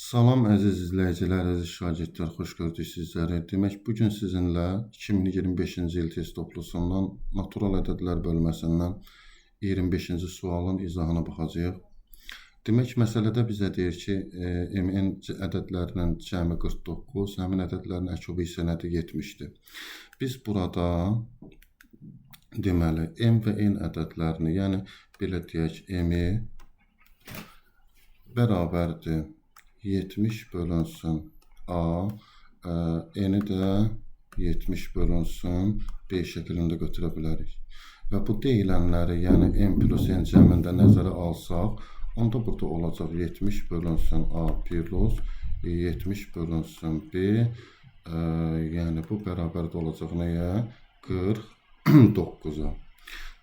Salam əziz izləyicilər, əziz şagirdlər, xoş gördük sizləri. Demək, bu gün sizinlə 2025-ci il test toplusundan natural ədədlər bölməsindən 25-ci sualın izahına baxacağıq. Demək, məsələdə bizə deyir ki, MN ədədlərinin cəmi 49, həmin ədədlərin əkubu isə nədir? 70-dir. Biz burada deməli, M və N ədədlərini, yəni belə deyək, M-i bərabərdir 70 bölünsün A, N-i də 70 bölünsün B şəklində götürə bilərik. Və bu deyilənləri, yəni M plus N cəmində nəzərə alsaq, onda burada olacaq 70 bölünsün A plus 70 bölünsün B, yəni bu bərabər də olacaq nəyə? 49-a.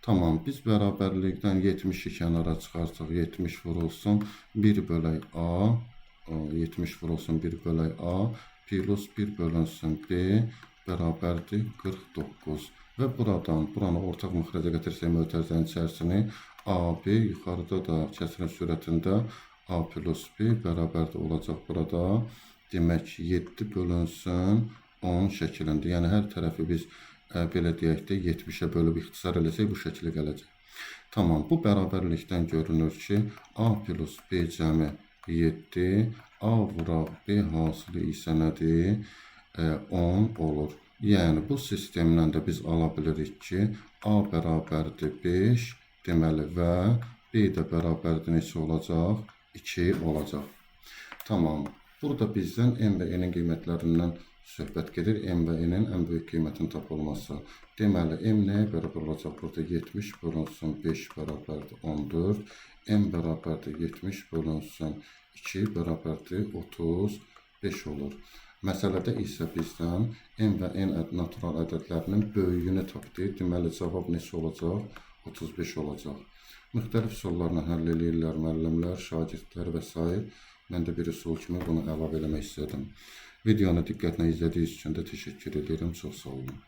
Tamam, biz bərabərlikdən 70-i kənara çıxarsaq, 70 vurulsun 1 bölək A, 70 vurulsun 1 bölək A plus 1 bölünsün B bərabərdir 49. Və buradan, buranı ortaq müxrəcə gətirsək mötərizənin içərisini AB yuxarıda da kəsirin sürətində A plus B bərabərdir olacaq burada. Demək 7 bölünsün 10 şəklində. Yəni hər tərəfi biz belə deyək də 70-ə bölüb ixtisar eləsək bu şəklə gələcək. Tamam, bu bərabərlikdən görünür ki, A plus B cəmi 7, A vuraq B hasılı isə nədir? 10 olur. Yəni bu sistemlə də biz ala bilirik ki, A bərabərdir 5, deməli və B də bərabərdir neçə olacaq? 2 olacaq. Tamam. Burada bizdən M və N-in qiymətlərindən söhbət gedir. M və N-in ən böyük qiymətinin tapılması. Deməli, M nəyə bərabər olacaq? Burada 70 bölünsün 5 bərabərdir 14. M bərabərdir 70 bölünsün 2 bərabərdir 35 olur. Məsələdə isə bizdən M və N natural ədədlərinin böyüyünü tap deyir. Deməli, cavab neçə olacaq? 35 olacaq. Müxtəlif üsullarla həll eləyirlər müəllimlər, şagirdlər və s. Mən də bir üsul kimi bunu əlavə eləmək istədim. Videonu diqqətlə izlədiyiniz üçün də təşəkkür edirəm. Çox sağ olun.